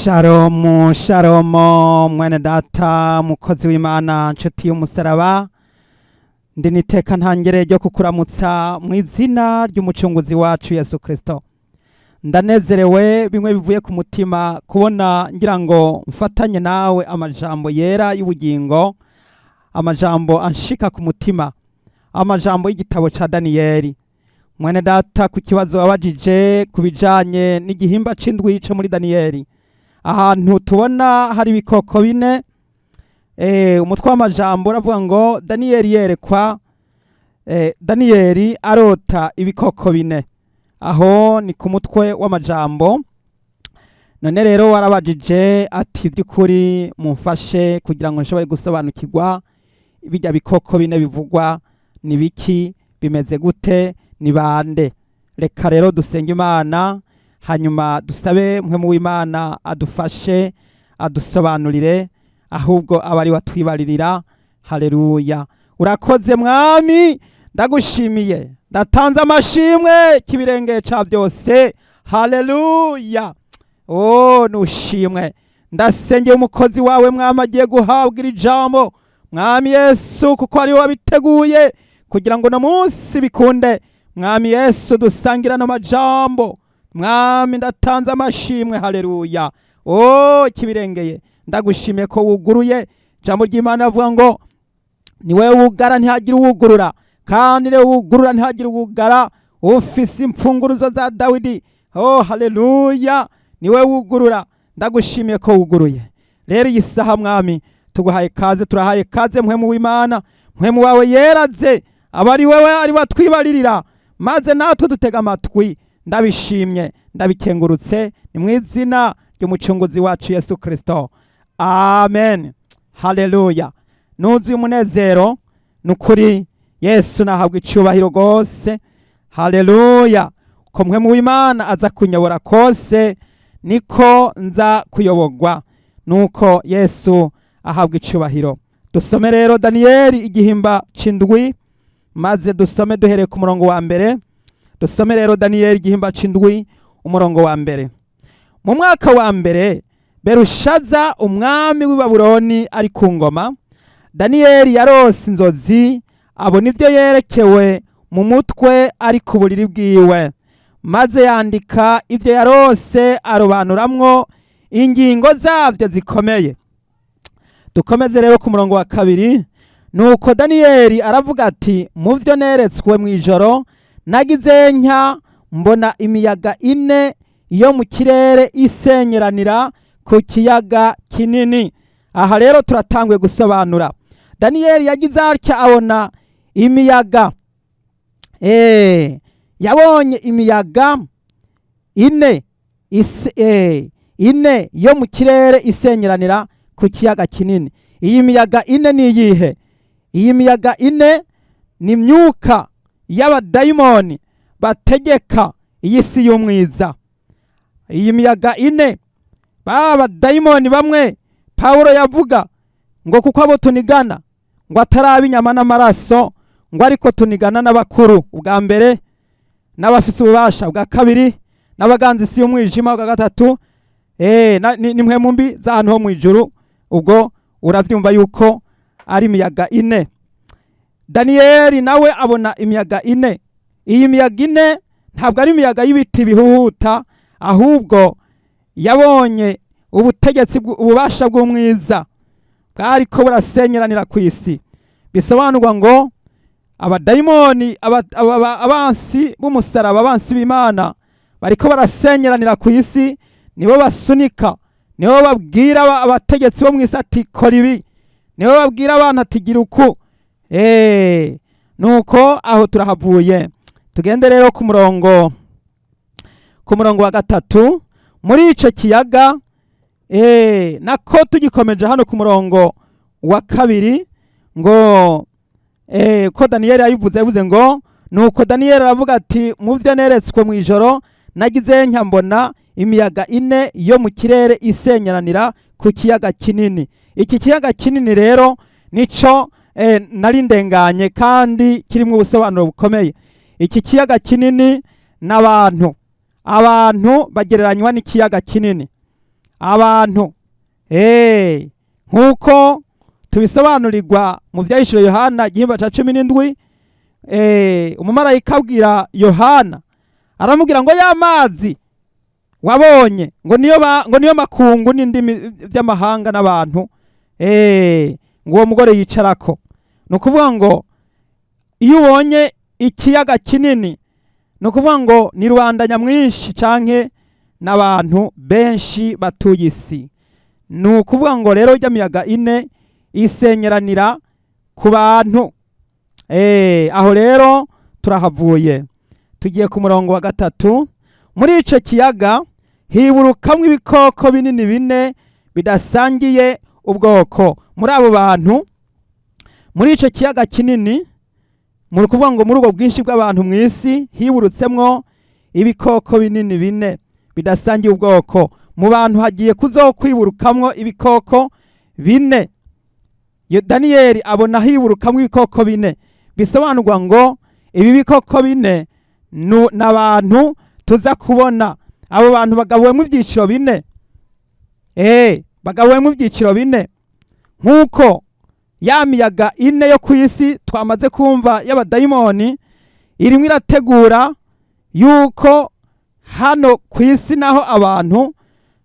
Shalomu shalomu mwene data mukozi w'Imana nshuti y'umusaraba, ndi niteka ntangere ryo kukuramutsa mu izina ry'umucunguzi wacu Yesu Kristo. Ndanezerewe bimwe bivuye ku mutima kubona ngira ngo mfatanye nawe amajambo yera y'ubugingo, amajambo anshika ku mutima, amajambo y'igitabo ca Daniyeli. Mwene data, ku kibazo wabajije ku bijanye n'igihimba c'indwi co muri Daniyeli, ahantu tubona hari ibikoko bine, umutwe w'amajambo uravuga ngo Daniyeli yerekwa, Daniyeli arota ibikoko bine. Aho ni ku mutwe w'amajambo. None rero warabajije ati: "By'ukuri mumfashe kugira ngo nshobore gusobanukirwa bijya bikoko bine bivugwa ni biki, bimeze gute, ni bande?" Reka rero dusenge Imana, hanyuma dusabe Mpwemu w'Imana adufashe, adusobanurire, ahubwo aba ari watwibaririra. Haleluya! Urakoze Mwami, ndagushimiye, ndatanze amashimwe k'ibirenge ca byose. Haleluya! Oh, nushimwe. Ndasengeye umukozi wawe Mwami agiye guhabwa iri jambo, Mwami Yesu, kuko ari wabiteguye kugira ngo no munsi bikunde. Mwami Yesu, dusangira no majambo. Mwami, ndatanze amashimwe. Haleluya! Oh, kibirengeye, ndagushimiye ko wuguruye. Ijambo ry'Imana avuga ngo ni wewe wugara ntihagire uwugurura, kandi niwe wugurura ntihagire uwugara, ufise imfunguruzo za Dawidi. Oh, haleluya! Niwe wugurura, ndagushimiye ko wuguruye. Rero iyi saha Mwami tuguhaye kaze, turahaye kaze Mpwemu w'Imana. Mpwemu wawe yeraze aba ari wewe ari watwibaririra, maze natwe dutega amatwi. Ndabishimye, ndabikengurutse, ni mu izina ry'umucunguzi wacu Yesu Kristo, amen. Haleluya! Nuzuye umunezero nukuri. Yesu nahabwa icubahiro rwose. Haleluya! Ko Mpwemu w'Imana aza kunyobora kose, niko nza kuyoborwa, nuko Yesu ahabwa icubahiro. Dusome rero Daniyeli igihimba c'indwi, maze dusome duhereye ku murongo wa mbere. Dusome rero Daniyeli igihimba c'indwi, umurongo wa mbere. Mu mwaka wa mbere Berushaza umwami w'i Babuloni ari ku ngoma, Daniyeli yarose inzozi, abona ibyo yerekewe mu mutwe ari ku buriri bwiwe, maze yandika ibyo yarose, arobanuramwo ingingo zabyo zikomeye. Dukomeze rero ku murongo wa kabiri. Nuko Daniyeli aravuga ati: "Mu byo neretswe mu ijoro, nagize nka mbona imiyaga ine yo mu kirere isenyeranira ku kiyaga kinini." Aha rero turatanguye gusobanura. Daniyeli yagize atya abona imiyaga, yabonye imiyaga ine ine yo mu kirere isenyeranira ku kiyaga kinini. Iyi miyaga ine ni iyihe? Iyi miyaga ine ni imyuka y'abadayimoni bategeka iyi si y'umwiza. Iyi miyaga ine, ba badayimoni bamwe Pawulo yavuga ngo kuko abo tunigana ngo ataraba inyama n'amaraso, ngo ariko tunigana n'abakuru ubwa mbere, n'abafise ububasha bwa kabiri, n'abaganza isi y'umwijima bwa gatatu, ni mwe mbi z'ahantu ho mu ijuru. Ubwo uravyumva yuko ari imiyaga ine. Daniyeli nawe abona imiyaga ine. Iyi miyaga ine ntabwo ari imiyaga y'ibiti bihuhuta, ahubwo yabonye ubutegetsi, ububasha bw'umwiza bwariko burasenyeranira ku isi. Bisobanurwa ngo abadayimoni, abansi b'umusaraba, abansi b'Imana bariko barasenyeranira ku isi. Nibo basunika, nibo babwira abategetsi bo mu isi ati: "Kora ibi." Nibo babwira abantu ati: "Gira uku." Nuko aho turahavuye, tugende rero ku murongo wa gatatu. Muri ico kiyaga, nako tugikomeje hano ku murongo wa kabiri, ngo ko Daniyeli yabivuze, yavuze ngo: "Nuko Daniyeli aravuga ati: mu byo neretswe mu ijoro, nagize mbona imiyaga ine yo mu kirere isenyeranira ku kiyaga kinini." Iki kiyaga kinini rero nico nari ndenganye, kandi kirimo ubusobanuro bukomeye. Iki kiyaga kinini n'abantu, abantu bagereranywa n'ikiyaga kinini. Abantu, nk'uko tubisobanurirwa mu Vyahishuriwe Yohana igihimba ca 17, umumarayika abwira Yohana, aramubwira ngo ya mazi wabonye ngo niyo makungu n'indimi by'amahanga n'abantu, ngo uwo mugore yicarako. Ni ukuvuga ngo iyo ubonye ikiyaga kinini, ni ukuvuga ngo ni rubanda nyamwinshi canke n'abantu benshi batuye isi. Ni ukuvuga ngo rero ijya miyaga ine isenyeranira ku bantu. Aho rero turahavuye, tugiye ku murongo wa 3. Muri ico kiyaga hiburukamwo ibikoko binini bine bidasangiye ubwoko. Muri abo bantu, muri ico kiyaga kinini, muri kuvuga ngo muri ubwo bwinshi bw'abantu mu isi, hiburutsemwo ibikoko binini bine bidasangiye ubwoko. Mu bantu hagiye kuzokwiburukamwo ibikoko bine. Daniyeli abona hiburukamwo ibikoko bine, bisobanurwa ngo ibi bikoko bine n'abantu tuza kubona. Abo bantu bagabuwemo ibyiciro bine, bagabuwemo ibyiciro bine, nk'uko ya miyaga ine yo ku isi twamaze kumva y'abadayimoni irimo irategura yuko hano ku isi naho abantu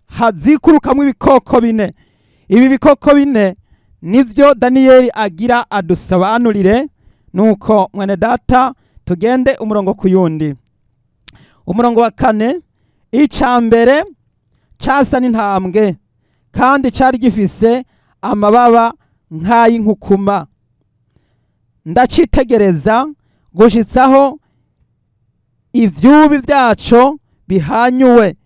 hazikurukamo ibikoko bine. Ibi bikoko bine nivyo Daniyeli agira adusobanurire. Nuko mwene data, tugende umurongo ku yundi. Umurongo wa 4: ica mbere casa n'intambwe, kandi cari gifise amababa nk'ay'inkukuma. Ndacitegereza gushitsaho ivyubi vyaco bihanyuwe,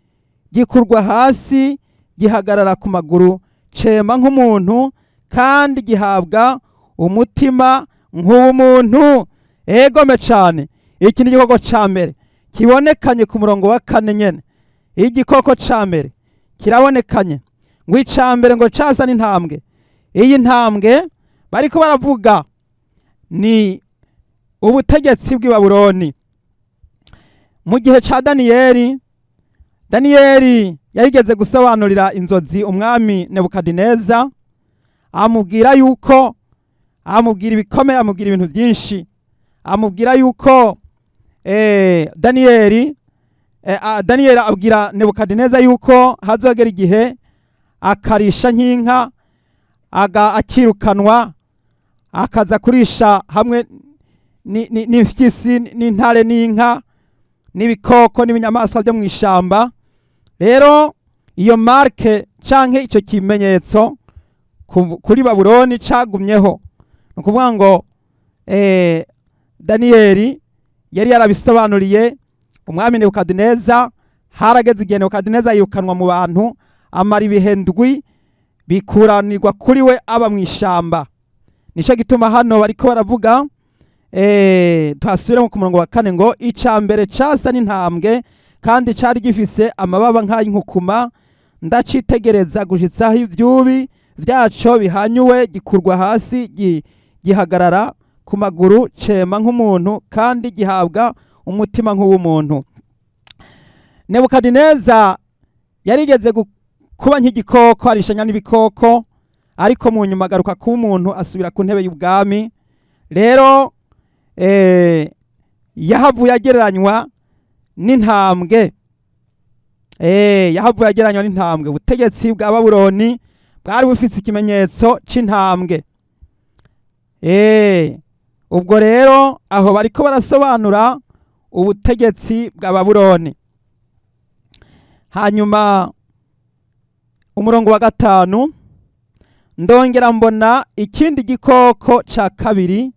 gikurwa hasi, gihagarara ku maguru, cema nk'umuntu, kandi gihabwa umutima nk'uw'umuntu. Egome cane, iki ni igikoko ca mbere kibonekanye ku murongo wa 4 nyene. Igikoko ca mbere kirabonekanye, ngo ica mbere ngo casa n'intambwe. Iyi ntambwe bariko baravuga ni ubutegetsi bw'i Babuloni mu gihe ca Daniyeli. Daniyeli yarigeze gusobanurira inzozi umwami Nebukadineza, amubwira yuko, amubwira ibikomeye, amubwira ibintu byinshi, amubwira yuko Daniyeli abwira Nebukadineza yuko hazogera igihe akarisha nk'inka, akirukanwa, akaza kurisha hamwe n'imfyisi n'intare n'inka n'ibikoko n'ibinyamaswa byo mu ishamba. Rero iyo marque canke ico kimenyetso kuri Babuloni cagumyeho. Ni ukuvuga ngo Daniyeli yari yarabisobanuriye umwami Nebukadineza. Harageze igihe Nebukadineza yirukanwa mu bantu, amara ibihe 7, bikuranirwa kuri we, aba mu ishamba. Nico gituma hano bariko baravuga, tuhasubiremo ku murongo wa 4, ngo ica mbere casa n'intambwe, kandi cari gifise amababa nk'ay'inkukuma. Ndacitegereza gushitsaho ivyubi vyaco bihanyuwe, gikurwa hasi, gihagarara ku maguru, cema nk'umuntu, kandi gihabwa umutima nk'uw'umuntu. Nebukadineza yarigeze kuba nk'igikoko, arishanya n'ibikoko, ariko mu nyuma agaruka kuba umuntu, asubira ku ntebe y'ubwami. Rero yahavuye agereranywa n'intambwe, yahavuye agereranywa n'intambwe. Ubutegetsi bwa Babuloni bwari bufise ikimenyetso c'intambwe. Ubwo rero aho bariko barasobanura ubutegetsi bwa Babuloni. Hanyuma umurongo wa 5: ndongera mbona ikindi gikoko ca kabiri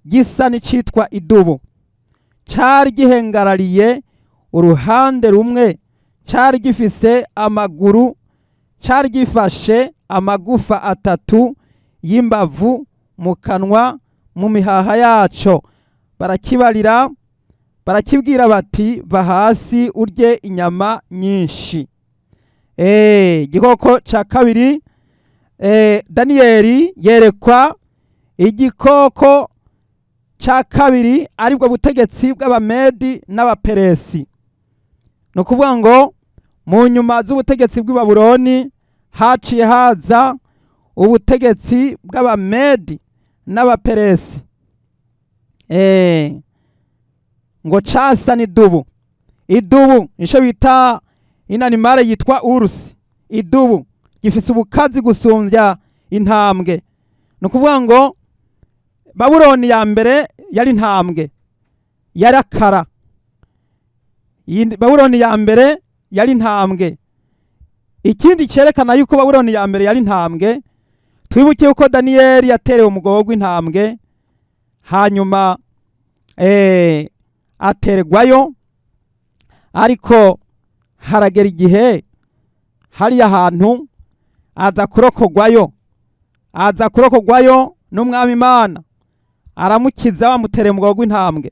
gisa n'icitwa idubu, cari gihengarariye uruhande rumwe, cari gifise amaguru, cari gifashe amagufa atatu y'imbavu mu kanwa, mu mihaha yaco. Barakibarira, barakibwira bati: "Va hasi urye inyama nyinshi." Igikoko ca kabiri, Daniyeli yerekwa igikoko ca kabiri, aribwo butegetsi bw'Abamedi n'Abaperesi. Ni ukuvuga ngo Mu nyuma z'ubutegetsi bw'i Babuloni haciye haza ubutegetsi bw'Abamedi n'Abaperesi. Ngo casa n'idubu. Idubu nico bita un animal yitwa ours. Idubu gifise ubukazi gusumbya intambwe. Ni ukuvuga ngo Babuloni ya mbere yari intambwe, yarakara. Babuloni ya mbere yari intambwe. Ikindi cyerekana yuko Babuloni ya mbere yari intambwe, twibuke yuko Daniyeli yaterewe umugogo w'intambwe, hanyuma aterwayo, ariko haragera igihe hariya hantu aza kurokogwayo, aza kurokogwayo n'Umwami Imana aramukiza, bamutereye umugogo w'intambwe.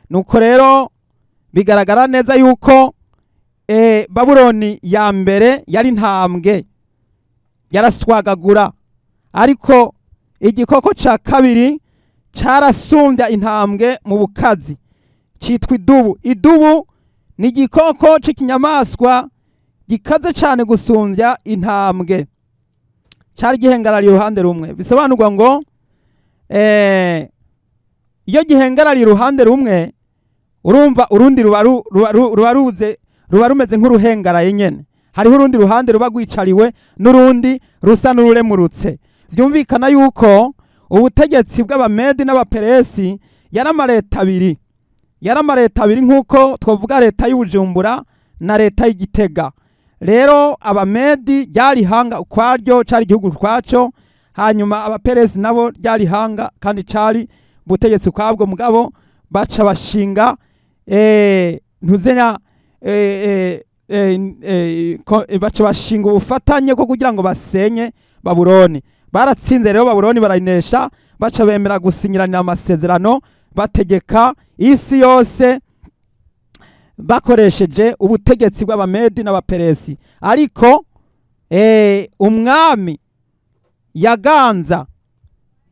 Nuko rero bigaragara neza yuko Babuloni ya mbere yari intambwe, yaraswagagura, ariko igikoko ca kabiri carasumbya intambwe mu bukazi, citwa idubu. Idubu ni igikoko c'ikinyamaswa gikaze cane gusumbya intambwe. Cari gihengarariye uruhande rumwe. Bisobanurwa ngo iyo gihengarariye uruhande rumwe, urumva urundi ruba ruze, ruba rumeze nk'uruhengaraye nyene. Hariho urundi ruhande ruba rwicariwe n'urundi rusa n'ururemurutse. Vyumvikana yuko ubutegetsi bw'Abamedi n'Abaperesi yari amaleta abiri, yari amaleta abiri, nk'uko twavuga leta y'Ubujumbura na leta y'Igitega. Rero Abamedi ryari ihanga ukwaryo, cari igihugu ukwaco, hanyuma Abaperesi nabo ryari ihanga kandi cari ubutegetsi ukwabwo. Mugabo baca bashinga ntuzenya baca bashinga ubufatanye bwo kugira ngo basenye Babuloni. Baratsinze rero Babuloni, barayinesha, baca bemera gusinyiranira amasezerano, bategeka isi yose bakoresheje ubutegetsi bw'Abamedi n'Abaperesi. Ariko umwami yaganza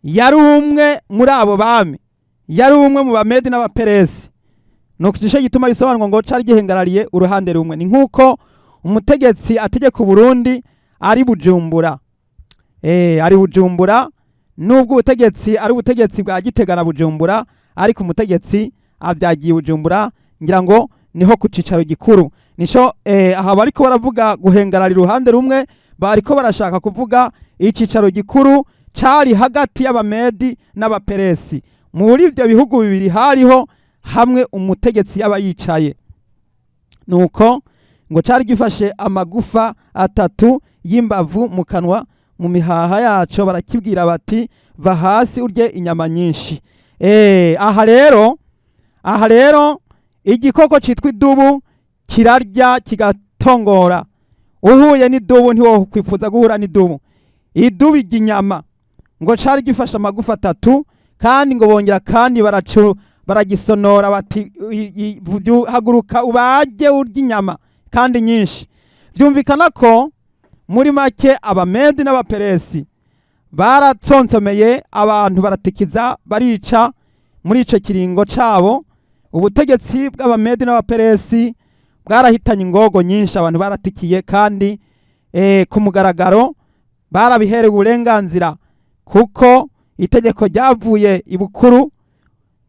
yari umwe muri abo bami, yari umwe mu Bamedi n'Abaperesi. Nuko igice gituma bisobanurwa ngo cari gihengarariye uruhande rumwe, ni nk'uko umutegetsi ategeka Uburundi ari Bujumbura, ari Bujumbura, nubwo ubutegetsi ari ubutegetsi bwa Gitega na Bujumbura, ariko umutegetsi avyagiye Bujumbura, ngira ngo niho ku cicaro gikuru. Nico aha bariko baravuga guhengarara uruhande rumwe, bariko barashaka kuvuga icicaro gikuru cari hagati y'Abamedi n'Abaperesi. Muri ivyo bihugu bibiri hariho hamwe umutegetsi yaba yicaye. Nuko ngo cari gifashe amagufa atatu y'imbavu mu kanwa, mu mihaha yaco, barakibwira bati: "Va hasi urye inyama nyinshi." Aha rero igikoko citwa idubu kirarya kigatongora. Uhuye n'idubu, ntiwokwifuza guhura n'idubu. Idubu irya inyama. Ngo cari gifashe amagufa atatu, kandi ngo bongera kandi baracu baragisonora bati: "Haguruka ubage urya inyama kandi nyinshi." Vyumvikana ko muri make Abamedi n'Abaperesi baratsonsomeye abantu, baratikiza, barica. Muri ico kiringo cabo, ubutegetsi bw'Abamedi n'Abaperesi bwarahitanye ingogo nyinshi. Abantu baratikiye kandi ku mugaragaro, barabiherewe uburenganzira kuko itegeko ryavuye ibukuru.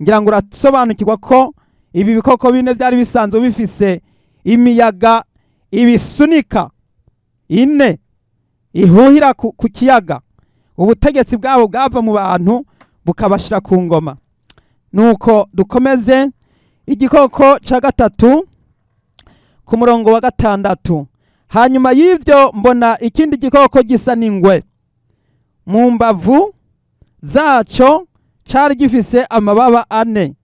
Ngira ngo urasobanukirwa ko ibi bikoko bine byari bisanzwe bifise imiyaga ibisunika ine ihuhira ku kiyaga. Ubutegetsi bwabo bwava mu bantu bukabashira ku ngoma. Nuko dukomeze igikoko ca gatatu ku murongo wa 6. Hanyuma y'ivyo mbona ikindi gikoko gisa n'ingwe. Mu mbavu zaco cari gifise amababa ane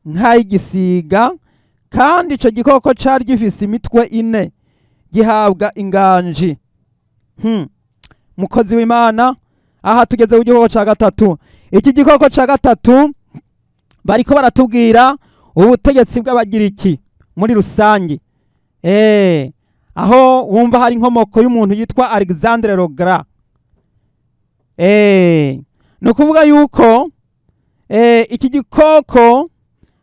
nk'ay'igisiga, kandi ico gikoko cari gifise imitwe ine, gihabwa inganji. Mukozi w'Imana, aha tugeze ku gikoko ca gatatu. Iki gikoko ca gatatu bariko baratubwira ubutegetsi bw'Abagiriki muri rusange, aho wumva hari inkomoko y'umuntu yitwa Alexandre le Grand. Ni ukuvuga yuko iki gikoko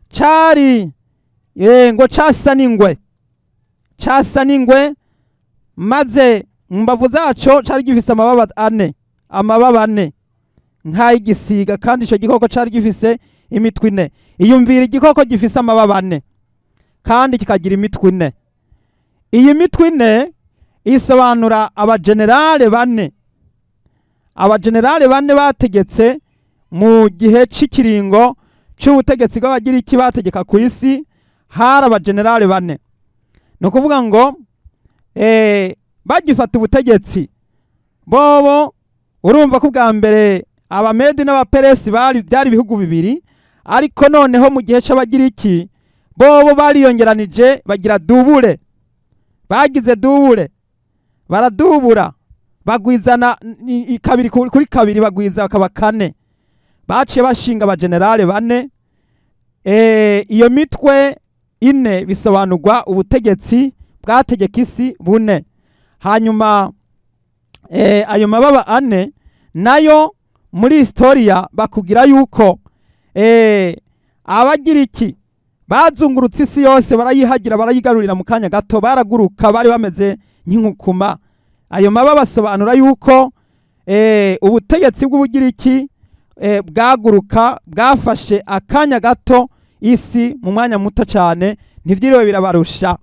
cari ngo casa n'ingwe. Casa n'ingwe, maze mu mbavu zaco cari gifise amababa ane, amababa ane nk'ay'igisiga, kandi ico gikoko cari gifise imitwe ine. Iyumvira igikoko gifise amababa ane kandi kikagira imitwe ine. Iyi mitwe ine isobanura abagenerale bane, abagenerale bane bategetse mu gihe c'ikiringo c'ubutegetsi bw'Abagiriki bategeka ku isi. Hari abagenerale bane, ni ukuvuga ngo bagifata ubutegetsi bobo, urumva ko ubwa mbere Abamedi n'Abaperesi bari byari ibihugu bibiri, ariko noneho mu gihe c'Abagiriki bobo bariyongeranije bagira double, bagize double, baradubura, bagwizana kabiri kuri kabiri, bagwiza bakaba kane. Baciye bashinga abagenerale bane. Iyo mitwe ine bisobanurwa ubutegetsi bwategeka isi bune. Hanyuma ayo mababa ane nayo muri historia bakubwira yuko Abagiriki bazungurutse isi yose, barayihagira, barayigarurira mu kanya gato, baraguruka, bari bameze nk'inkukuma. Ayo mababa asobanura yuko ubutegetsi bw'Ubugiriki bwaguruka, bwafashe akanya gato isi mu mwanya muto cyane, ntibyiriwe birabarusha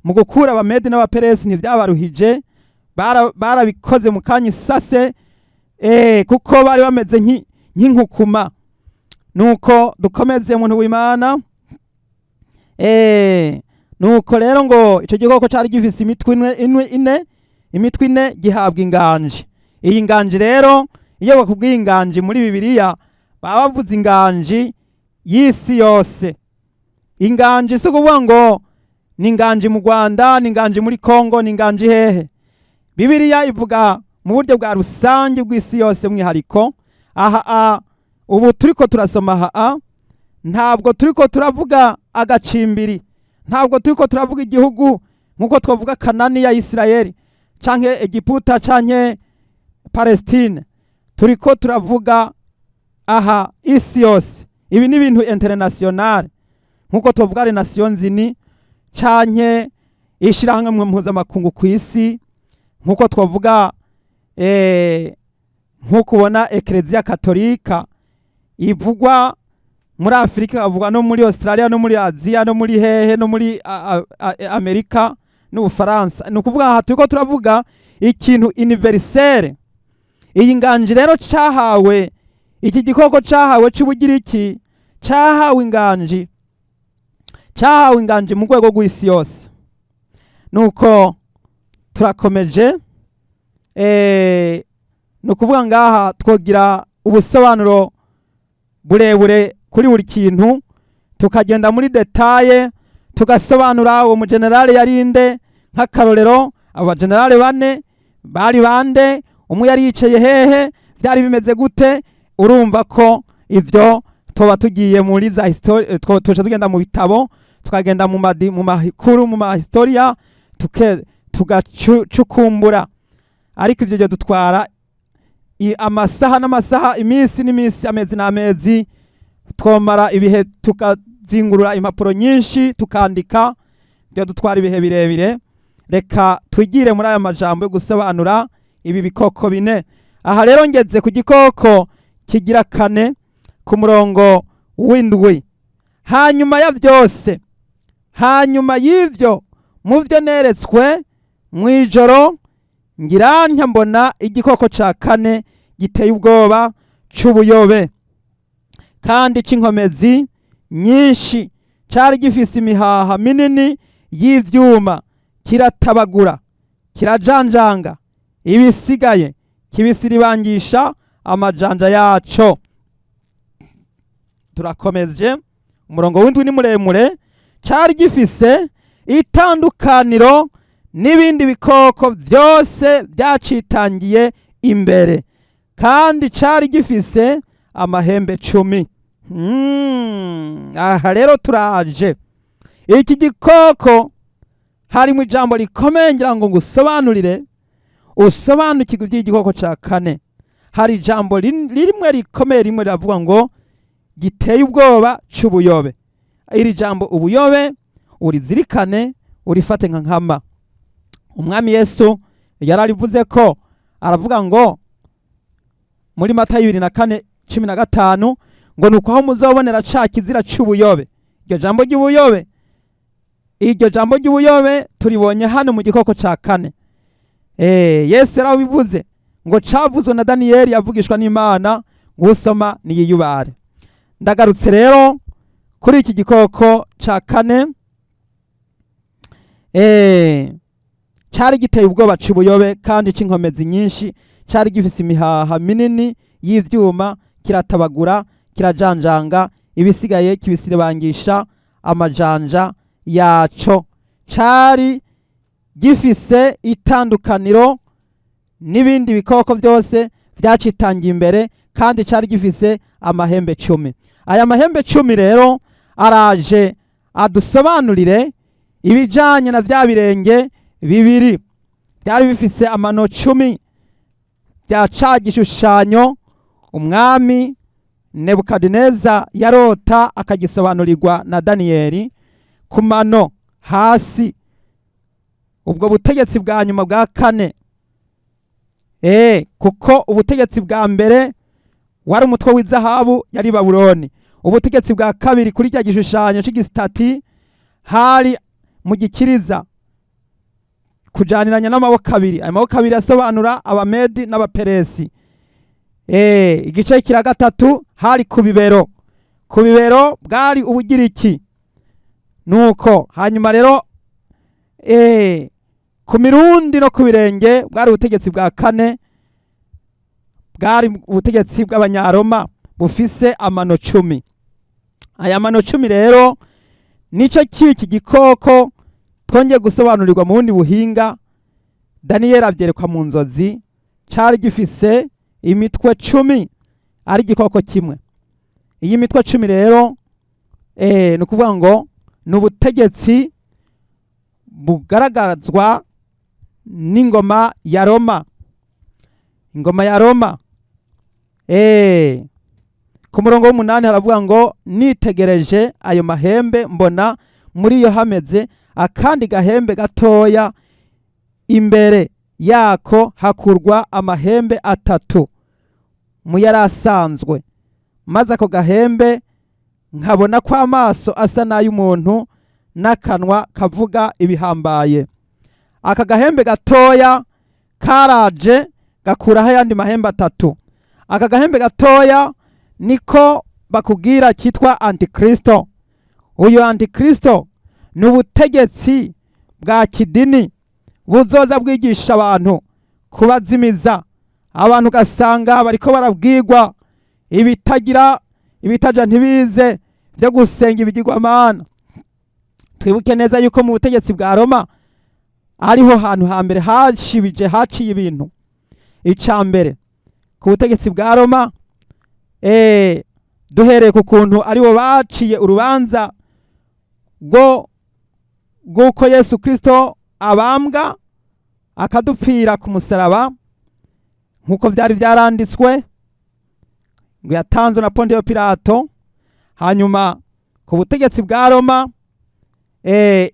mu gukura Abamedi n'Abaperesi, ntibyabaruhije, barabikoze mu kanya isase, kuko bari bameze nk'inkukuma. Nuko dukomeze, muntu w'Imana. Nuko rero ngo icyo gikoko cyari gifise imitwe ine, imitwe ine, gihabwa inganji. Iyi nganji rero, iyo bakubwiye inganji muri Bibiliya, baba bavuze inganji y'isi yose. Inganji si ukuvuga ngo ni inganji mu Rwanda, ni inganji muri Kongo, ni inganji hehe. Bibiliya ivuga mu buryo bwa rusange bw'isi yose. Mwihariko aha ubu turiko turasoma aha ntabwo turiko turavuga agacimbiri, ntabwo turiko turavuga igihugu nk'uko twavuga Kanani ya Isirayeli canke Egiputa canke Palestine. Turiko turavuga aha isi yose. Ibi ni ibintu international, nk'uko twavuga les Nations Unies canke ishirahamwe mpuzamakungu ku isi, nk'uko twavuga nk'uko ubona Ekereziya Katolika ivugwa muri Afurika, ikavugwa no muri Australia, no muri Aziya, no muri hehe, no muri Amerika n'Ubufaransa. Ni ukuvuga aha turiko turavuga ikintu universel. Iyi nganji rero cahawe iki gikoko cahawe c'Ubugiriki, cahawe inganji, cahawe inganji mu rwego rw'isi yose. Nuko turakomeje. Ni ukuvuga ngaha twogira ubusobanuro burebure kuri buri kintu, tukagenda muri détails, tugasobanura uwo mugenerale yarinde, nk'akarorero abo bagenerale bane bari bande, umwe yari yicaye hehe, byari bimeze gute. Urumva ko ibyo tuba tugiye muri za histoire, tuca tugenda mu bitabo, tukagenda mu makuru, mu mahistoria, tugacukumbura, ariko ibyo byo dutwara amasaha n'amasaha, iminsi n'iminsi, amezi n'amezi. Twomara ibihe tukazingurura impapuro nyinshi tukandika, byo dutwara ibihe birebire. Reka twigire muri aya majambo yo gusobanura ibi bikoko bine. Aha rero ngeze ku gikoko kigira kane, ku murongo w'indwi. Hanyuma ya byose, hanyuma y'ibyo, mu byo neretswe mu ijoro, ngira ntya mbona igikoko ca kane giteye ubwoba, c'ubuyobe kandi c'inkomezi nyinshi. Cari gifise imihaha minini y'ivyuma, kiratabagura, kirajanjanga ibisigaye, kibisiribangisha amajanja yaco. Turakomeje, umurongo w'indwi ni muremure. Cari gifise itandukaniro n'ibindi bikoko byose byacitangiye imbere, kandi cari gifise amahembe 10. Aha rero turaje. Iki gikoko harimo ijambo rikomeye, ngira ngo ngusobanurire usobanukirwe iby'igikoko ca kane. Hari ijambo rimwe rikomeye, rimwe riravuga ngo giteye ubwoba, c'ubuyobe. Iri jambo ubuyobe urizirikane. Urifate nka nkama. Umwami Yesu yararivuze ko aravuga ngo muri Matayo 24:15 ngo nuko aho muzobonera ca kizira c'ubuyobe. Iryo jambo ry'ubuyobe, iryo jambo ry'ubuyobe turibonye hano mu gikoko ca kane. Yesu yarabivuze ngo cavuzwe na Daniyeli yavugishwa n'Imana, ngo usoma niyiyubare. Ndagarutse rero kuri iki gikoko ca kane. Cari giteye ubwoba c'ubuyobe kandi c'inkomezi nyinshi, cari gifise imihaha minini y'ivyuma, kiratabagura, kirajanjanga, ibisigaye kibisibangisha amajanja yaco. Cari gifise itandukaniro n'ibindi bikoko byose vyacitangiye imbere, kandi cari gifise amahembe 10. Aya mahembe 10 rero araje adusobanurire ibijanye na vya birenge bibiri byari bifise amano 10 bya ca gishushanyo umwami Nebukadineza yarota akagisobanurirwa na Daniyeli ku mano hasi. Ubwo butegetsi bwa nyuma bwa kane, kuko ubutegetsi bwa mbere wari umutwe w'izahabu, yari Babuloni. Ubutegetsi bwa kabiri kuri cya gishushanyo c'igisitati hari mu gikiriza kujaniranya n'amaboko abiri. Ayo maboko abiri asobanura Abamedi n'Abaperesi. Igice kira gatatu hari ku bibero, ku bibero bwari Ubugiriki. Nuko hanyuma rero ku mirundi no ku birenge bwari ubutegetsi bwa kane, bwari ubutegetsi bw'Abanyaroma bufise amano 10. Aya mano 10 rero nico kiki gikoko twongeye gusobanurirwa mu bundi buhinga. Daniyeli avyerekwa mu nzozi, cari gifise imitwe 10 ari igikoko kimwe. Iyi mitwe 10 rero ni ukuvuga ngo ni ubutegetsi bugaragazwa n'ingoma ya Roma, ingoma ya Roma. Ku murongo w'umunani haravuga ngo nitegereje ayo mahembe mbona muri yo hameze akandi gahembe gatoya, imbere yako hakurwa amahembe 3 mu yari asanzwe, maze ako gahembe nkabona ko amaso asa n'ay'umuntu n'akanwa kavuga ibihambaye. Aka gahembe gatoya karaje gakuraho ayandi mahembe 3. Aka gahembe gatoya niko bakubwira cyitwa Antikristo. Uyu Antikristo ni ubutegetsi bwa kidini buzoza bwigisha abantu kubazimiza abantu, ugasanga bariko barabwirwa ibitagira ibitaja ntibize byo gusenga ibigirwamana. Twibuke neza yuko mu butegetsi bwa Roma ariho hantu hambere hashibije haciye ibintu. Ica mbere ku butegetsi bwa Roma, duhereye ku kuntu aribo baciye urubanza rw'uko Yesu Kristo abambwa akadupfira ku musaraba nk'uko vyari vyaranditswe ngo yatanzwe na Pontiyo Pilato. Hanyuma ku butegetsi bwa Roma,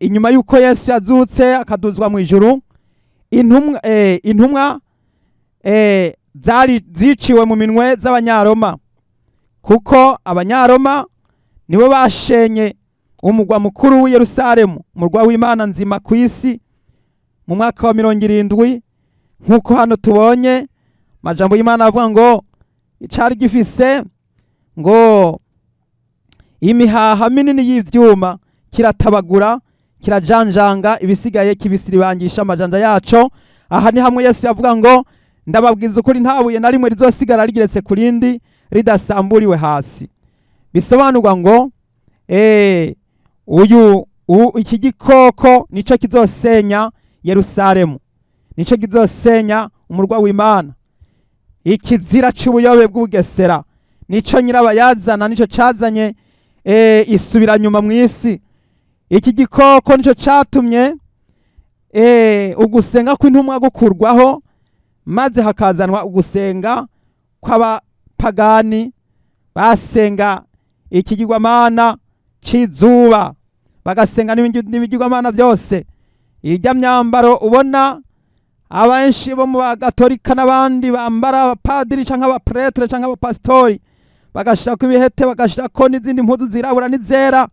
inyuma y'uko Yesu yazutse akaduzwa mu ijuru, intumwa zari ziciwe mu minwe z'Abanyaroma, kuko Abanyaroma nibo bashenye umugwa mukuru w'i Yerusalemu, umurwa w'Imana nzima ku isi, mu mwaka wa 70, nk'uko hano tubonye amajambo y'Imana avuga ngo icari gifise ngo imihaha minini y'ivyuma, kiratabagura, kirajanjanga, ibisigaye kibisiribangisha amajanja yaco. Aha ni hamwe Yesu yavuga ngo ndababwiza ukuri, nta buye na rimwe rizosigara rigeretse ku rindi ridasamburiwe hasi. Bisobanurwa ngo uyu iki gikoko nico kizosenya Yerusalemu, nico kizosenya umurwa w'Imana. Ikizira c'ubuyobe bw'ubugesera nico nyirabayazana, nico cazanye isubira nyuma mw'isi. Iki gikoko nico catumye ugusenga kw'intumwa gukurwaho, maze hakazanwa ugusenga kw'abapagani basenga ikigirwamana c'izuba, bagasenga n'ibigirwamana byose. Ijya myambaro ubona abenshi bo mu bagatolika n'abandi bambara, abapadiri canke abapretre canke abapasitori, bagashirako ibihete, bagashirako n'izindi mpuzu zirabura n'izera,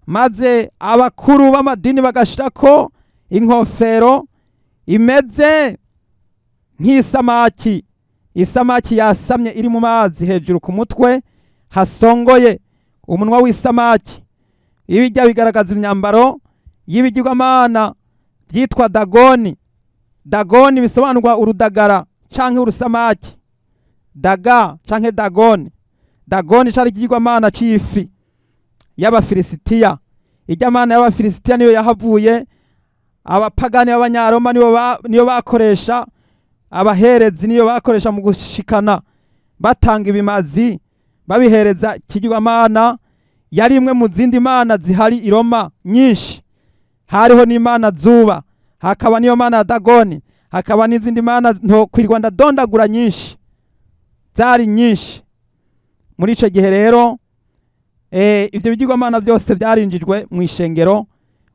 maze abakuru b'amadini bagashirako inkofero imeze nk'isamaki, isamaki yasamye iri mu mazi, hejuru ku mutwe hasongoye umunwa w'isamaki. Ibijya bigaragaza imyambaro y'ibigirwamana byitwa Dagoni. Dagoni bisobanurwa urudagara canke urusamaki, daga canke Dagoni. Dagoni cari ikigirwamana c'ifi y'Abafilisitiya. Ijya mana y'Abafilisitiya niyo yahavuye abapagani b'Abanyaroma niyo bakoresha, abaherezi niyo bakoresha mu gushikana, batanga ibimazi babihereza ikigirwamana. Yari imwe mu zindi mana zihari i Roma nyinshi. Hariho n'imana zuba, hakaba niyo mana ya Dagoni, hakaba n'izindi mana ntokwirwa ndadondagura nyinshi, zari nyinshi muri ico gihe. Rero ivyo bigirwamana byose byarinjijwe mu ishengero.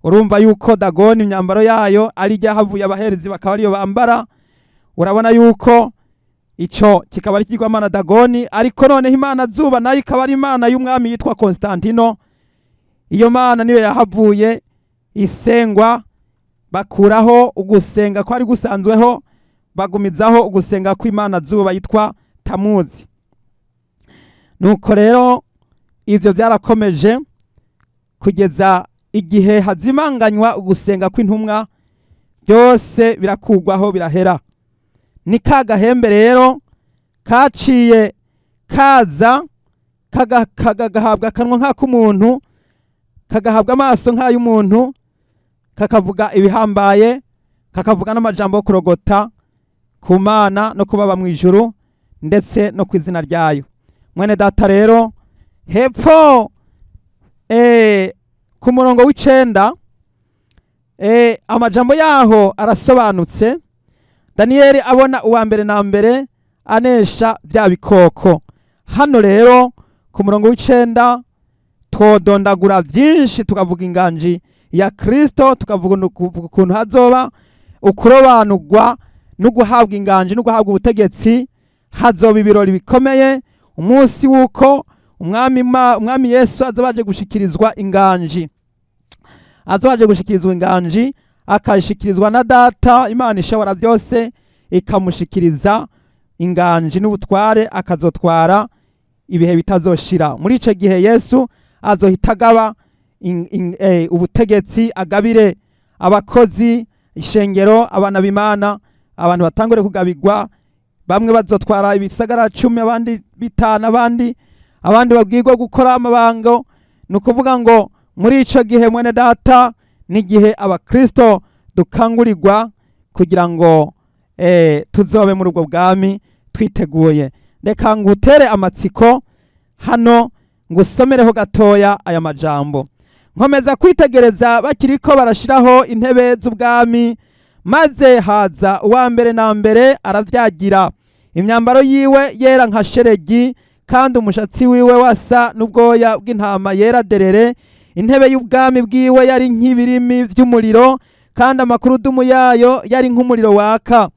Urumva yuko Dagoni imyambaro yayo ari ryahavuye abaherezi bakaba ariyo bambara. Urabona yuko ico kikaba ari ikigirwamana Dagoni. Ariko noneho imana zuba nayo ikaba ari imana y'umwami yitwa Constantino. Iyo mana niyo yahavuye isengwa, bakuraho ugusenga kwari gusanzweho, bagumizaho ugusenga kw'imana zuba yitwa Tamuzi. Nuko rero ivyo byarakomeje kugeza igihe hazimanganywa ugusenga kw'intumwa, byose birakugwaho, birahera. Ni ka gahembe rero kaciye kaza kagahabwa akanwa nk'ak'umuntu, kagahabwa amaso nk'ay'umuntu, kakavuga ibihambaye, kakavuga n'amajambo yo kurogota ku Mana no kubaba mu ijuru ndetse no ku izina ryayo. Mwene data, rero hepfo ku murongo w'icenda, amajambo yaho arasobanutse. Daniyeli abona uwa mbere na mbere anesha bya bikoko. Hano rero ku murongo w'icenda twodondagura byinshi, tukavuga inganji ya Kristo, tukavuga ukuntu hazoba ukurobanurwa no guhabwa inganji no guhabwa ubutegetsi. Hazoba ibirori bikomeye umunsi w'uko umwami Yesu azoba aje gushikirizwa inganji, azoba aje gushikirizwa inganji, akayishikirizwa na Data Imana ishobora byose, ikamushikiriza inganji n'ubutware, akazotwara ibihe bitazoshira. Muri ico gihe Yesu azohita agaba ubutegetsi, agabire abakozi, ishengero, abana b'Imana. Abantu batangure kugabigwa, bamwe bazotwara ibisagara 10, abandi 5, abandi babwirwa gukora amabango. Ni ukuvuga ngo muri ico gihe, mwene data, n'igihe abakristo dukangurirwa kugira ngo tuzobe muri ubwo bwami twiteguye. Reka ngutere amatsiko hano, ngusomereho gatoya aya majambo. Nkomeza kwitegereza bakiriko barashiraho intebe z'ubwami, maze haza uwa mbere na mbere aravyagira. Imyambaro yiwe yera nka sheregi, kandi umushatsi wiwe wasa n'ubwoya bw'intama yera derere. Intebe y'ubwami bwiwe yari nk'ibirimi vy'umuriro, kandi amakurudumu yayo yari nk'umuriro waka.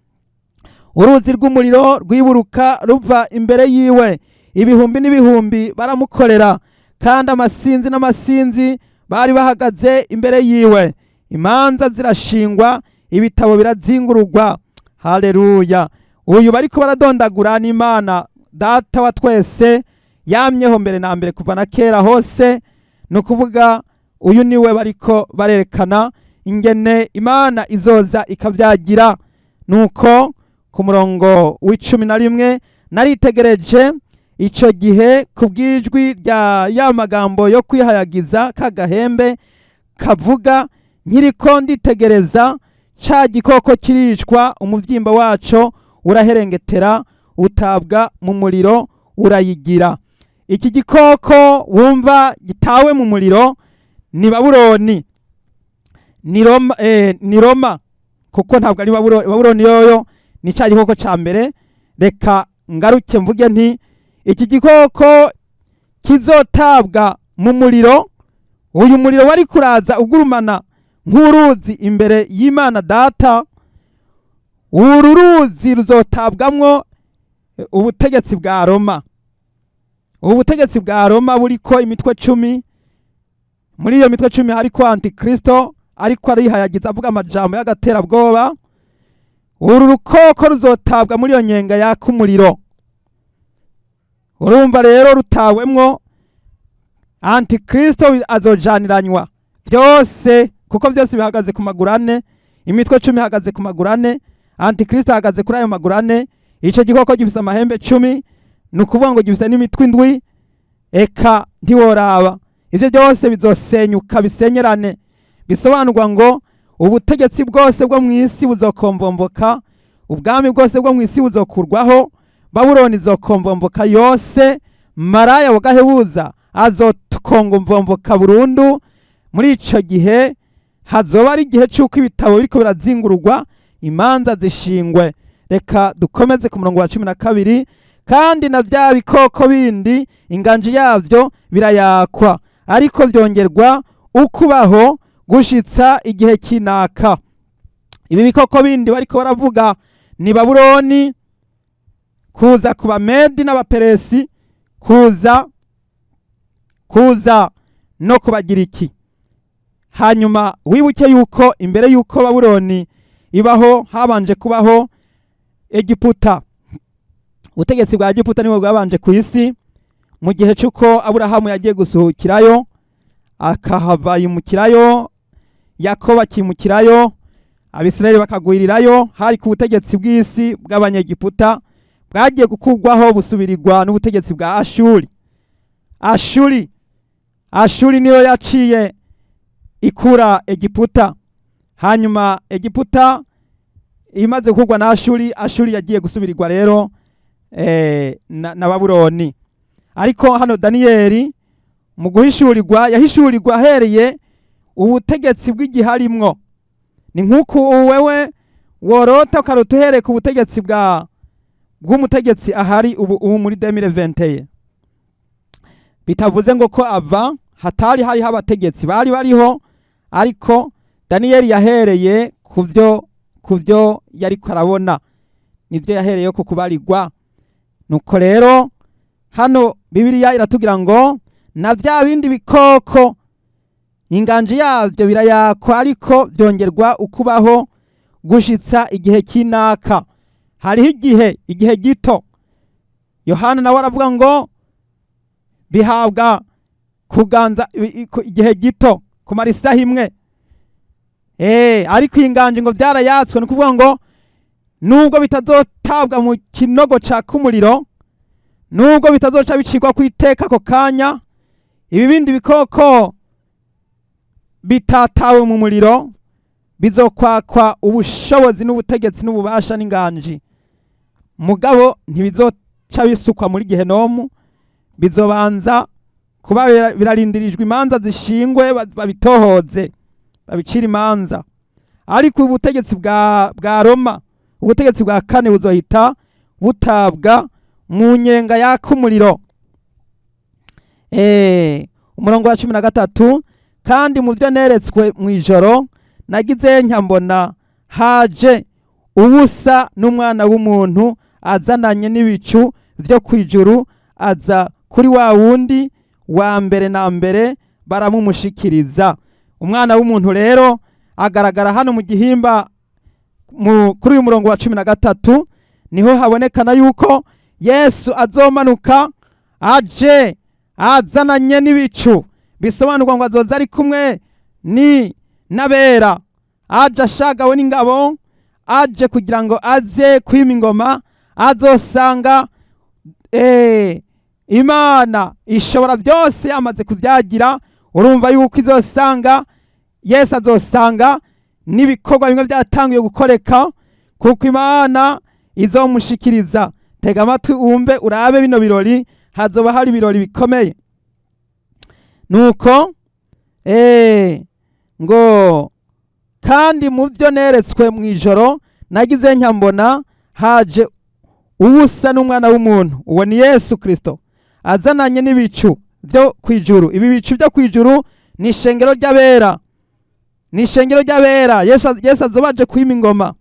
Uruzi rw'umuriro rwiburuka ruva imbere yiwe. Ibihumbi n'ibihumbi baramukorera, kandi amasinzi n'amasinzi bari bahagaze imbere yiwe. Imanza zirashingwa, ibitabo birazingurugwa. Haleluya! Uyu bariko baradondagura n'Imana Data wa twese, yamyeho mbere na mbere kuva na kera hose. Ni ukuvuga uyu niwe bariko barerekana ingene Imana izoza ikavyagira. Nuko ku murongo w'11, naritegereje ico gihe ku bw'ijwi rya ya magambo yo kwihayagiza k'agahembe kavuga, nkiriko nditegereza, ca gikoko kiricwa, umuvyimba waco uraherengetera, utabwa mu muriro urayigira. Iki gikoko wumva gitawe mu muriro ni Babuloni, ni Roma, ni Roma, kuko ntabwo ari Babuloni. Babuloni yoyo ni ca gikoko ca mbere. Reka ngaruke mvuge nti iki gikoko kizotabwa mu muriro, uyu muriro wari kuraza ugurumana nk'uruzi imbere y'Imana Data. Uru ruzi ruzotabwamwo ubutegetsi bwa Roma. Ubu butegetsi bwa Roma buriko imitwe 10. Muri iyo mitwe 10 hariko Antikristo ariko arihayagiza avuga amajambo y'agaterabwoba. Uru rukoko ruzotabwa muri iyo nyenga yaka umuriro. Urumva rero rutawemwo, Antikristo azojaniranywa byose, kuko byose bihagaze ku maguru ane. Imitwe 10 ihagaze ku maguru ane, Antikristo ahagaze kuri ayo maguru ane. Ico gikoko gifise amahembe 10, ni ukuvuga ngo gifise n'imitwe 7. Eka ntiworaba, ivyo byose bizosenyuka bisenyerane. Bisobanurwa ngo ubutegetsi bwose bwo mu isi buzokomvomvoka, ubwami bwose bwo mu isi buzokurwaho, Babuloni izokomvomvoka yose, maraya wa gahebuza azokongomvomvoka burundu. Muri ico gihe hazoba ari igihe c'uko ibitabo biriko birazingururwa, imanza zishingwe. Reka dukomeze ku murongo wa 12. Kandi na bya bikoko bindi inganji yavyo birayakwa, ariko byongerwa ukubaho gushitsa igihe kinaka. Ibi bikoko bindi bariko baravuga ni Babuloni, kuza ku Bamedi n'Abaperesi, kuza no kubagiriki. Hanyuma wibuke yuko imbere yuko Babuloni ibaho habanje kubaho Egiputa. Ubutegetsi bwa Egiputa nibwo bwabanje ku isi mu gihe cy'uko Aburahamu yagiye gusuhukirayo, akahava yimukirayo, Yakobo akimukirayo, Abisirayeli bakagwirirayo. Hari ku butegetsi bw'isi bw'Abanyegiputa, bwagiye gukurwaho busubirirwa n'ubutegetsi bwa Ashuri. Ashuri niyo yaciye ikura Egiputa. Hanyuma Egiputa imaze gukurwa na Ashuri, Ashuri yagiye gusubirirwa rero na Babuloni. Ariko hano Daniyeli mu guhishurirwa yahishurirwa ahereye ubutegetsi bw'igiharimwo. Ni nk'uku wewe worota ukarota uhereye ku butegetsi bw'umutegetsi ahari ubu muri 2021. Bitavuze ngo ko ava hatari hariho abategetsi bari bariho, ariko Daniyeli yahereye kuvyo yariko arabona, nivyo yahereye ku kubarirwa. Nuko rero hano Bibiliya iratubwira ngo na bya bindi bikoko inganji yavyo birayakwa, ariko byongerwa ukubaho gushitsa igihe kinaka. Hariho igihe gito. Yohana nawe aravuga ngo bihabwa kuganza igihe gito, kumara isaha imwe. Ariko inganji ngo byarayatswe, ni ukuvuga ngo nubwo bitazotabwa mu kinogo caka umuriro, nubwo bitazoca bicirwa ku iteka ako kanya, ibi bindi bikoko bitatawe mu muriro bizokwakwa ubushobozi n'ubutegetsi n'ububasha n'inganji, mugabo ntibizoca bisukwa muri gehenomu. Bizobanza kuba birarindirijwe imanza zishingwe, babitohoze, babicire imanza. Ariko ubutegetsi bwa Roma, ubutegetsi bwa kane, buzohita butabwa mu nyenga yaka umuriro. Umurongo wa 13: kandi mu byo neretswe mu ijoro nagize nkambona haje ubusa n'umwana w'umuntu azananye n'ibicu vyo kwijuru, aza kuri wa wundi wa mbere na mbere, baramumushikiriza. Umwana w'umuntu rero agaragara hano mu gihimba kuri uyu murongo wa 13. Niho habonekana yuko Yesu azomanuka aje azananye n'ibicu, bisobanurwa ngo azoza ari kumwe ni n'abera, aje ashagawe n'ingabo, aje kugira ngo aze kwima ingoma. Azosanga Imana ishobora byose yamaze kubyagira. Urumva yuko izosanga Yesu azosanga n'ibikorwa bimwe byatangiye gukoreka, kuko Imana izomushikiriza. Tega amatwi wumve, urabe bino birori, hazoba hari ibirori bikomeye. Nuko ngo kandi mu byo neretswe mu ijoro nagize nkambona haje ubusa n'umwana w'umuntu, uwo ni Yesu Kristo, azananye n'ibicu byo kwijuru. Ibi bicu byo kwijuru ni ishengero ry'abera, Ni ishengero ry'abera. Yesu azoba aje kwima ingoma,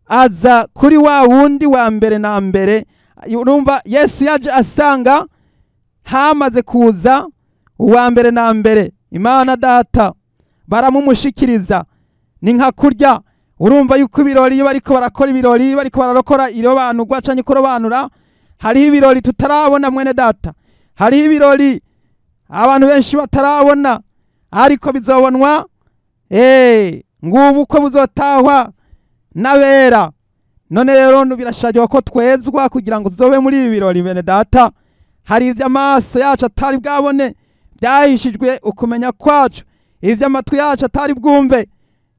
aza kuri wa wundi wa mbere na mbere. Urumva Yesu yaje asanga hamaze kuza uwa mbere na mbere, Imana Data, baramumushikiriza. Ni nka kurya urumva yuko ibirori, iyo bariko barakora ibirori, bariko bararokora irobanurwa canke kurobanura, hariho ibirori tutarabona, mwene data, hariho ibirori abantu benshi batarabona, ariko bizobonwa. Ngubu uko buzotahwa n'abera. None rero birashajwa ko twezwa kugira ngo tuzobe muri ibi birori, bene data. Hari ibyo amaso yacu atari bwabone, byahishijwe ukumenya kwacu, ibyo amatwi yacu atari bwumve,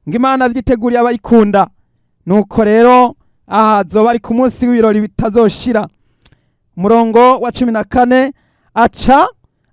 ngo Imana vyiteguriye abayikunda. Nuko rero aha zoba ari ku munsi w'ibirori bitazoshira. Umurongo wa 14, aca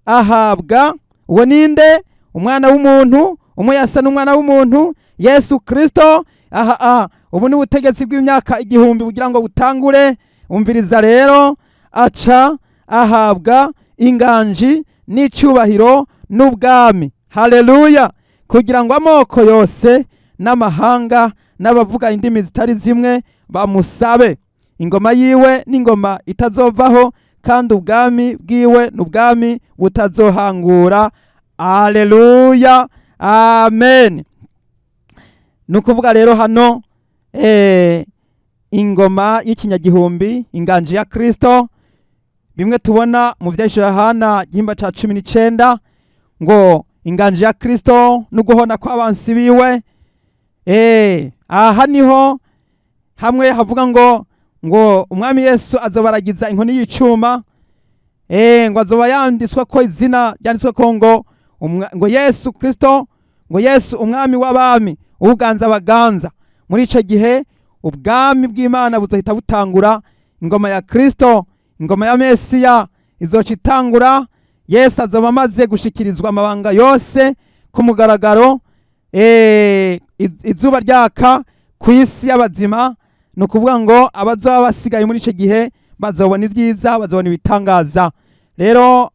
ahabwa, uwo ninde? Umwana w'umuntu, umwe yasa n'umwana w'umuntu, Yesu Kristo. Aha ubu ni ubutegetsi bw'imyaka 1000 kugira ngo butangure. Umviriza rero, aca ahabwa inganji n'icubahiro n'ubwami, haleluya, kugira ngo amoko yose n'amahanga n'abavuga indimi zitari zimwe bamusabe. Ingoma yiwe n'ingoma itazovaho, kandi ubwami bwiwe n'ubwami butazohangura. Haleluya, amen. Ni ukuvuga rero hano ingoma y'ikinyagihumbi, inganji ya Kristo, bimwe tubona mu vyahishuriwe Yohana igihimba ca 19, ngo inganji ya Kristo n'uguhona kw'abansi biwe. Aha niho hamwe havuga ngo umwami Yesu azobaragiza inkoni y'icuma, ngo azoba yanditswe ko izina ryanditswe ko ngo Yesu Kristo, ngo Yesu umwami w'abami, uganza abaganza. Muri ico gihe ubwami bw'Imana buzohita butangura, ingoma ya Kristo, ingoma ya Mesiya izoca itangura. Yesu azoba amaze gushikirizwa amabanga yose ku mugaragaro, izuba ryaka ku isi y'abazima. Ni ukuvuga ngo abazoba basigaye muri ico gihe bazobona ibyiza, bazobona ibitangaza. Rero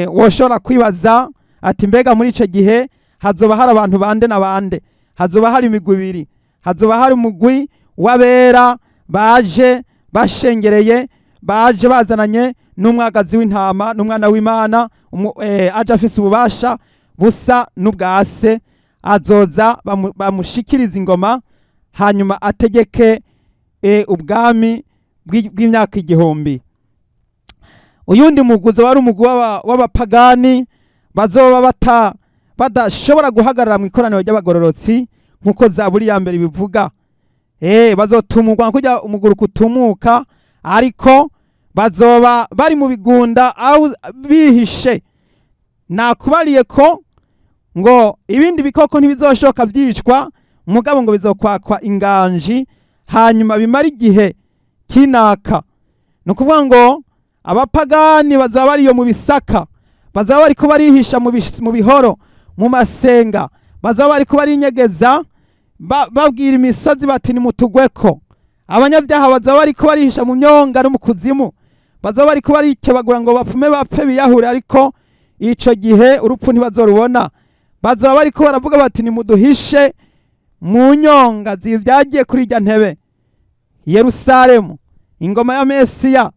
woshobora kwibaza ati mbega muri ico gihe hazoba hari abantu bande na bande? Hazoba hari imigwi ibiri. Hazoba hari umugwi w'abera baje bashengereye, baje bazananye n'umwagazi w'intama n'umwana w'Imana, aje afise ububasha busa n'ubwa se, azoza bamushikiriza ingoma, hanyuma ategeke ubwami bw'imyaka 1000. Uyundi mugwi uzoba ari umugwi w'abapagani bazoba badashobora guhagarara mu ikoraniro ry'abagororotsi, nk'uko Zaburi ya mbere bivuga. Bazotumurwa kujya umuguruko utumuka, ariko bazoba bari mu bigunda aho bihishe. Nakubariye ko ngo ibindi bikoko ntibizoshoka byicwa, mugabo ngo bizokwakwa inganji, hanyuma bimara igihe kinaka. Ni ukuvuga ngo abapagani bazaba bariyo mu bisaka, bazaba bariko barihisha mu bihoro, mu masenga, bazaba bariko barinyegeza, babwira imisozi bati nimutugweko. Abanyabyaha bazaba bariko barihisha mu myonga no mu kuzimu, bazaba bariko barikebagura ngo bapfume bapfe biyahure, ariko ico gihe urupfu ntibazorubona. Bazaba bariko baravuga bati nimuduhishe mu nyonga zivyagiye kuri irya ntebe. Yerusalemu, ingoma ya Mesiya,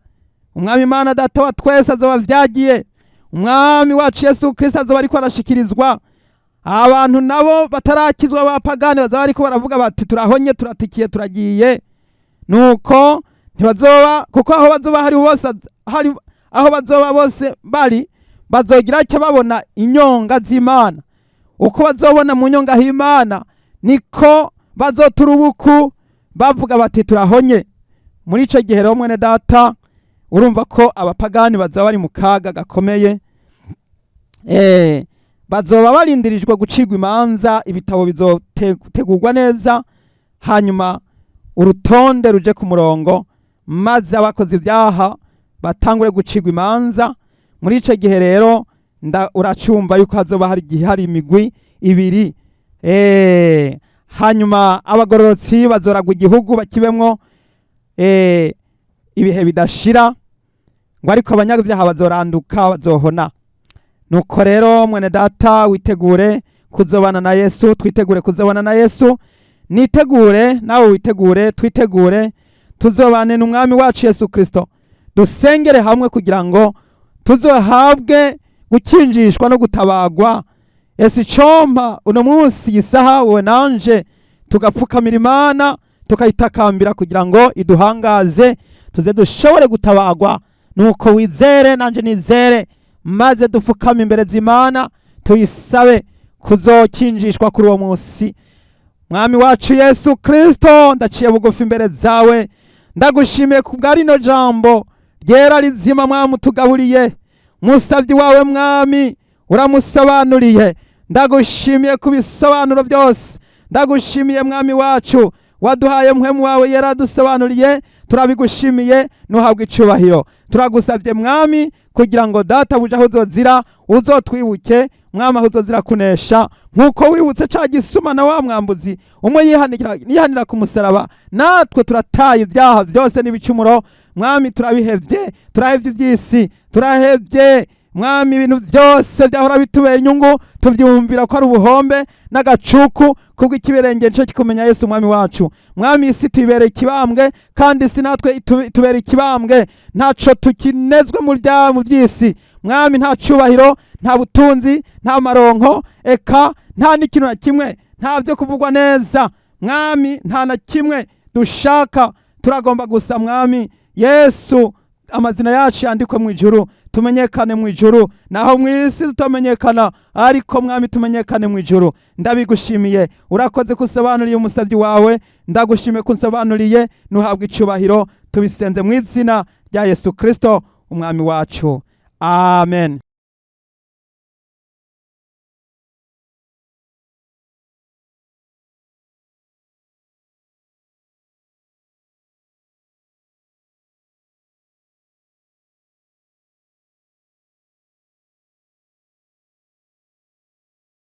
umwami Imana Data wa twese azoba vyagiye, umwami wacu Yesu Kristo azoba ariko arashikirizwa. Abantu nabo batarakizwa b'abapagani bazaba bariko baravuga bati turahonye, turatikiye, turagiye. Nuko ntibazoba, kuko aho bazoba hari bose, hari aho bazoba bose bari, bazogira icyo babona inyonga z'Imana. Uko bazobona mu nyonga h'Imana niko bazotura ubuku bavuga bati turahonye. Muri ico gihe rero, mwene data, urumva ko abapagani bazaba bari mu kaga gakomeye. Bazoba barindirijwe gucirwa imanza, ibitabo bizotegurwa neza, hanyuma urutonde ruje ku murongo, maze abakoze ibyaha batangure gucirwa imanza. Muri ico gihe rero uracumva yuko hazoba hari igihe hari imigwi ibiri. Hanyuma abagororotsi bazoragwa igihugu bakibemwo ibihe bidashira, ngo ariko abanyabyaha bazoranduka, bazohona. Nuko rero mwene data, witegure kuzobana na Yesu, twitegure kuzobana na Yesu. Nitegure, nawe witegure, twitegure tuzobane n'umwami wacu Yesu Kristo. Dusengere hamwe kugira ngo tuzohabwe gukinjishwa no gutabagwa. Ese icompa uno munsi isaha wowe nanje tugapfukamira Imana, tukayitakambira kugira ngo iduhangaze, tuze dushobore gutabagwa. Nuko wizere nanje nizere, maze dupfukame imbere z'Imana, tuyisabe kuzokinjishwa kuri uwo munsi. Mwami wacu Yesu Kristo, ndaciye bugufi imbere zawe, ndagushimiye ku bwa rino jambo ryera rizima mwami utugaburiye. Musabyi wawe mwami uramusobanuriye, ndagushimiye ku bisobanuro byose. Ndagushimiye mwami wacu, waduhaye mpwemu wawe yaradusobanuriye, turabigushimiye, nuhabwa icubahiro. Turagusabye mwami kugira ngo data buja aho uzozira uzotwibuke mwami, aho uzozira kunesha, nk'uko wibutse ca gisuma na wa mwambuzi umwe yihanira ku musaraba. Natwe turataye ibyaha byose n'ibicumuro mwami, turabihevye, turahevye iby'isi, turahevye mwami ibintu byose byahora bitubera inyungu, tuvyumvira ko ari ubuhombe n'agacuku kubw'ikiberenge nico kikumenya Yesu umwami wacu. Mwami, isi tuyibereye ikibambwe, kandi isi natwe itubera ikibambwe. Ntaco tukinezwe mu bya mu by'isi mwami, nta cubahiro, nta butunzi, nta maronko, eka nta n'ikintu na kimwe, nta byo kuvugwa neza mwami, nta na kimwe dushaka. Turagomba gusa mwami Yesu amazina yacu yandikwe mu ijuru, tumenyekane mu ijuru. Naho mu isi tutamenyekana, ariko mwami tumenyekane mu ijuru. Ndabigushimiye, urakoze kusobanuriye umusabyi wawe. Ndagushimiye ko unsobanuriye, nuhabwa icubahiro. Tubisenze mu izina rya Yesu Kristo umwami wacu, amen.